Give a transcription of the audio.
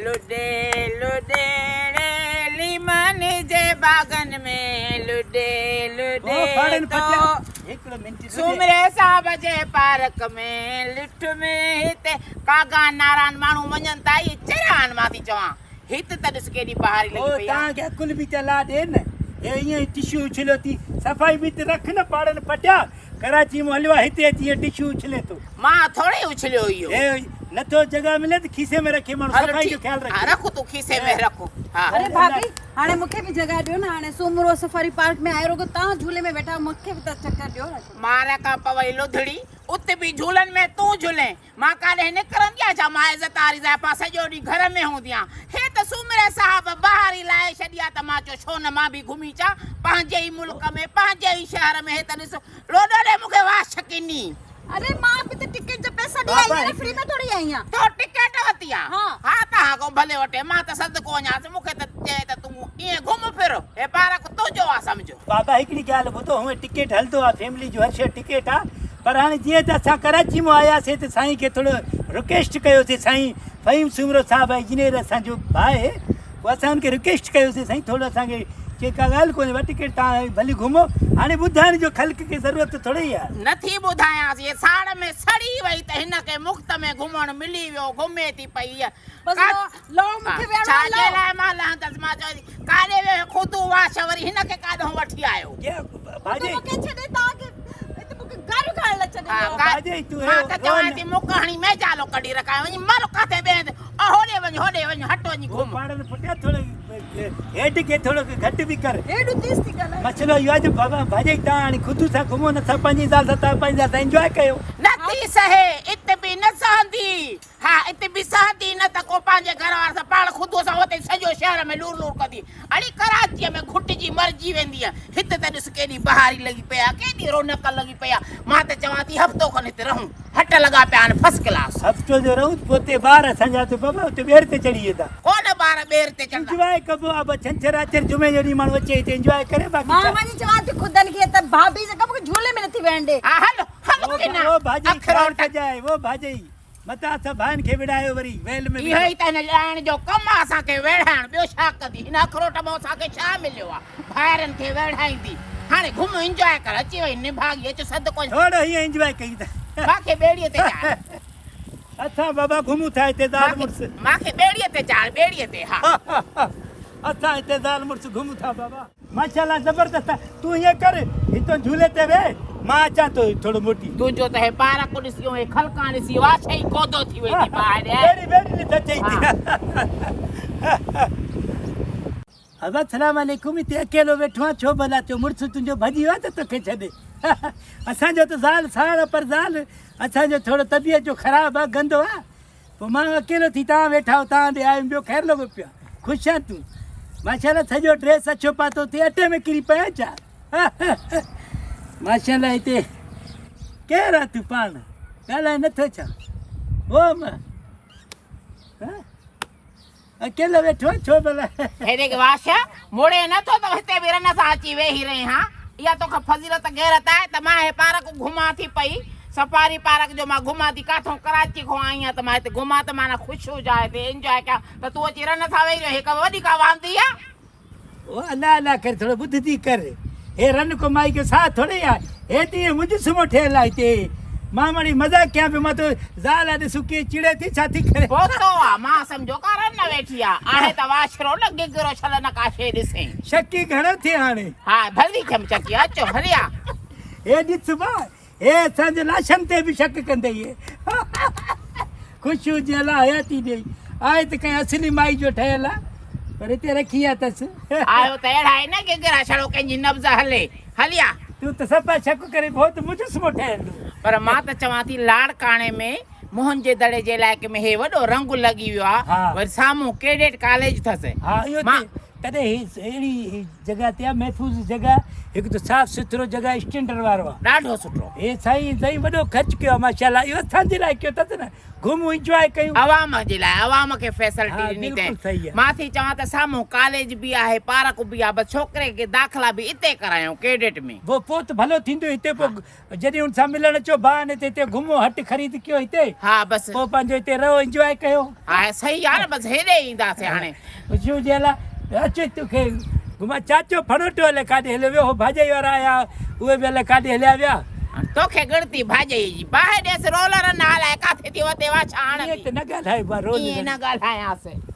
لڏي لڏي ڙي ليمن جي باغن ۾ لڏي لڏي تو سومري صاحب جي پارڪ ۾ لٺ ۾ هتي ڪاغان ناران ماڻهو وڃن ٿا اهي چريا آهن مان ٿي چوان هت ته ڏس ڪيڏي بهاري لڳي پئي آهي. توهان کي عقل به ته الله ڏي نه هي ائين ئي ٽشو اڇليو ٿي صفائي به ته رک نه پاڙن پٽيا ڪراچي مان هليو آ هتي اچي ائين ٽشو اڇلي ٿو. مان ٿوري اڇليو اهو. هي نٿو جڳهه ملي ته کيسي ۾ رکي ماڻهو صفائي جو خيال رکي. ها رک تون کيسي ۾ رک ها. اري ڀاڀي هاڻي مون کي به جڳهه ڏيو نه هاڻي سومرو سفاري پارڪ ۾ آيو رڳو توهان جهولي ۾ ويٺا مون کي به ته چڪر ڏيو نه. مار کان پوي لڌڙي ات به جهولن ۾ تون جهلين. مان ڪاڏهن نڪرندي آهيان ڇا؟ مان عزت واري زائفان سڄو ڏينهن گهر ۾ هوندي آهيان. هي ته سومري صاحب بهاري لاهي ڇڏي آ ته مان چيو ڇو نه مان به گهمي اچان پنهنجي ئي ملڪ ۾ پنهنجي ئي شهر ۾ هي ته ڏس لوڏو ڏي مون کي واش ڪني. اري مان به ته ٽڪيٽ جا پئسا ڏئي آئي آهيان نه فري ۾ ٿوري آئي آهيان. تو ٽڪيٽ ورتي آ؟ ها توهان کان ڀلي وٺي مان ته صدقو وڃانس مون کي ته چئي ته تون ائين گهم ڦر هي پارڪ تنهنجو آ سمجهه. بابا هڪڙي ڳالهه ٻڌو هونئن ٽڪيٽ هلندو آ فيملي جو هر شيء ٽڪيٽ آ پر هاڻي جيئن ته اسان ڪراچي مان آياسين ته سائين کي ٿورو رڪويسٽ ڪيوسين سائين فهيم سومرو صاحب انجنيئر اسان جو ڀاء آهي پوء اسان ان کي رڪويسٽ ڪيوسين سائين ٿورو اسان کي چي ڪا ڳالهه ڪونهي ٻه ٽڪيٽ تان ڀلي گهمو هاڻي ٻڌائڻ جو خلق کي ضرورت ٿوري ئي آهي. نه ٿي ٻڌايانس هيء ساڙ ۾ سڙي وئي ته هن کي مفت ۾ گهمڻ ملي ويو گهمي ٿي پئي هيء بس لو مون کي ويهڻو ڇا آهي جي لو. لاء مان لهندس مان چوان ٿي ڪاڏي ويو هي خودو واش وري هن کي ڪاڏهون وٺي آيو. خودو مون کي ڇڏي توهان کي هت مون کي گاريون کائڻ لاء ڇڏي ويو. ڀاڄي تون مان ته چوان ٿي مڪ هڻي ميجالو ڪڍي رکايان وڃي مر ڪاٿي ٻئي هنڌ هوڏي وڃ هوڏي وڃ هٽ وڃي گهم. پاڙن پٽيا ٿورو هيڊ کي ٿورو گهٽ به ڪر. هيڊ تيز ٿي ڳالهائي. مسئلو اهو آهي جو بابا ڀاڄي توهان هاڻي خودو سان گهمو نه ٿا پنهنجي زال سان توهان پنهنجي زال سان انجواء ڪيو. نه ٿي سهي ات به نه سهندي. ها ات به سهندي نه ته ڪو پنهنجي گهر وارن سان پاڻ خودوء سان اتي سڄو شهر ۾ لور لور ڪندي. اڙي ڪراچيء ۾ گهٽجي مرجي ويندينء. هت ته ڏس ڪيڏي بهاري لڳي پئي آ، ڪيڏي رونق لڳي پئي آ. مان ته چوان ٿي هفتو کن هتي رهون. هٽ لڳا پيا آهن فرسٽ ڪلاس. هفتو جو رهون ته پوء اتي ٻار اسان جا ته بابا اتي ٻير تي چڙهي ويندا. ڪو نه ٻار ٻير تي چڙهندا. انجواء ڪبو آ بس ڇنڇر آچر جمعي جو ڏينهن ماڻهو اچي هتي انجواء ڪري باقي مان ڇا. وڃي چوان ٿي خودن کي ته ڀاڀي جيڪا مون کي جهولي ۾ نٿي ويهڻ ڏي. ها هل هل ڪنا او ڀاڄائي خيال اکروٽ. ڪجانء او ڀاڄائي. متان اسان ڀائن کي وڙهايو وري ويل ۾ اهو ئي ته هن ڏائڻ جو ڪم آ اسان کي ويڙهائڻ ٻيو ڇا ڪندي هن اکروٽ مان اسان کي ڇا مليو آ ڀائرن کي ويڙهائيندي هاڻي گهم انجواء ڪر اچي وئي نڀاڳي اچ صدقو ٿورو هيئن انجواء ڪيون ٿا. مان کي ٻيڙيء تي چاڙهه. اسان بابا گهمون ٿا هتي زال مڙس. مان کي ٻيڙيء تي چاڙهه ٻيڙيء تي ها. اسان هتي زال مڙس گهمون ٿا بابا. ماشاءالله زبردست تون ائين ڪر هتو جهولي تي ويهه مان اچان ٿو ٿورو موٽي. تنهنجو ته هي پارڪ ڏسي ۽ هي خلقان ڏسي واڇ ئي ڪودو ٿي وئي ٿي باهه ڏي. ٻيڙي ٻيڙي ڏس اچئي ٿي. ابا سلام عليڪم هتي اڪيلو ويٺو آهيان ڇو ڀلا ٿيو مڙس تنهنجو ڀڄي ويو آهي ته توکي ڇڏي اسان جو ته زال ساڻ پر زال اسان جو ٿورو طبيعت جو خراب آهي گندو آهي پوء مان اڪيلو ٿي تان ويٺا آهيو تان ڏي آيم ٻيو خير لڳو پيو آهي خوش آهين تون ماشاءالله سڄو ڊريس اڇو پاتو اٿئي اٽي ۾ ڪري پيا ڇا ماشاءالله هتي ڪير آ تون پاڻ ڳالهائي نٿو ڇا او ما اڪيلو ويٺو آهين ڇو ڀلا؟ هيڏي واش موڙي نه ٿو ته هتي به رن سان اچي ويهي رهين ها. اها توکان فضيلت غيرت آهي ته مان هي پارڪ گهمان ٿي پئي. سفاري پارڪ جو مان گهمان ٿي. ڪاٿئون ڪراچي کان آئي آهيان ته مان هتي گهمان ته معنيٰ خوش هجان هتي انجواء ڪيان ته تون اچي رن سان ويهي رهين. هي ڪا وڏي ڪا واندي آهي. او الله الله ڪري ٿورو ٻڌ ٿي ڪر. هي رن ڪو مائي جو ساهه ٿوري آهي. هي ته ايئن مجسمو ٺهيل آهي هتي. مان مڙئي مذاق ڪيان پيو مان تو زال آ ڏسون ڪيئن چڙي ٿي ڇا ٿي ڪري. پوتو آ مان سمجهو ڪا رن ويٺي آ. آهي ته واشرو نه گگرو ڇل نه ڪا شيء ڏسين. شڪي گهڻو ٿئي هاڻي. ها ڀلي ٿيم شڪي اچ هلي آ. هي ڏس ڀاء هي اسان جي لاشن تي به شڪ ڪندئي. خوش هجين الله حياتي ڏئي. آهي ته ڪنهن اصلي مائي جو ٺهيل آ پر هتي رکي آ اٿس. آيو ته اهڙا ئي نه گگرا ڇڙو ڪنهن جي نبض هلي. هلي آ. تون ته صفا شڪ ڪري ڀو ته مجسمو ٺهيل هو. پر مان ته چوان ٿي لاڙڪاڻي ۾ موهن جي دڙي جي علائقي ۾ هي وڏو رنگ لڳي ويو آ وري سامهون ڪيڊيٽ ڪاليج ٿس. ها اهو ته تڏهن هي اهڙي جڳهه تي آ محفوظ جڳهه هڪ ته صاف سٿرو جڳهه اسٽينڊر وارو آ. ڏاڍو سٺو. هي سائين سائين وڏو خرچ ڪيو آ ماشاءالله اهو اسان جي لاء ڪيو اٿس نه گهمون انجواء ڪيون. عوام جي لاء عوام کي فيسلٽي ها ڏني بلڪل صحيح تنهن آ. مان ٿي چوان ته سامهون ڪاليج به آهي پارڪ به آ بس ڇوڪري کي داخلا به اتي ڪرايون ڪيڊٽ ۾. پوء پوء ته ڀلو ٿيندو هتي پوء جڏهن ان سان ملڻ اچو بهاني تي هتي گهمو هٽ خريد ڪيو هتي. ها بس. پوء پنهنجو هتي رهو انجواء ڪيو. ها صحيح آ نه بس هيڏي اينداسين هاڻي. خوشيون جي الا اچ توکي گهمان چاچو ڦڻوٽو الائي ڪاڏي هليو ويو هو ڀاڄائي وارا آيا اهي به الائي ڪاڏي هليا ويا. توکي ڳڻتي ڀاڄائي جي باهه ڏيس رولر نه الائي ڪاٿي ٿي وتي واڇا هڻندي. ائين ته نه ڳالهائبو آ رولر. ائين نه ڳالهايانس.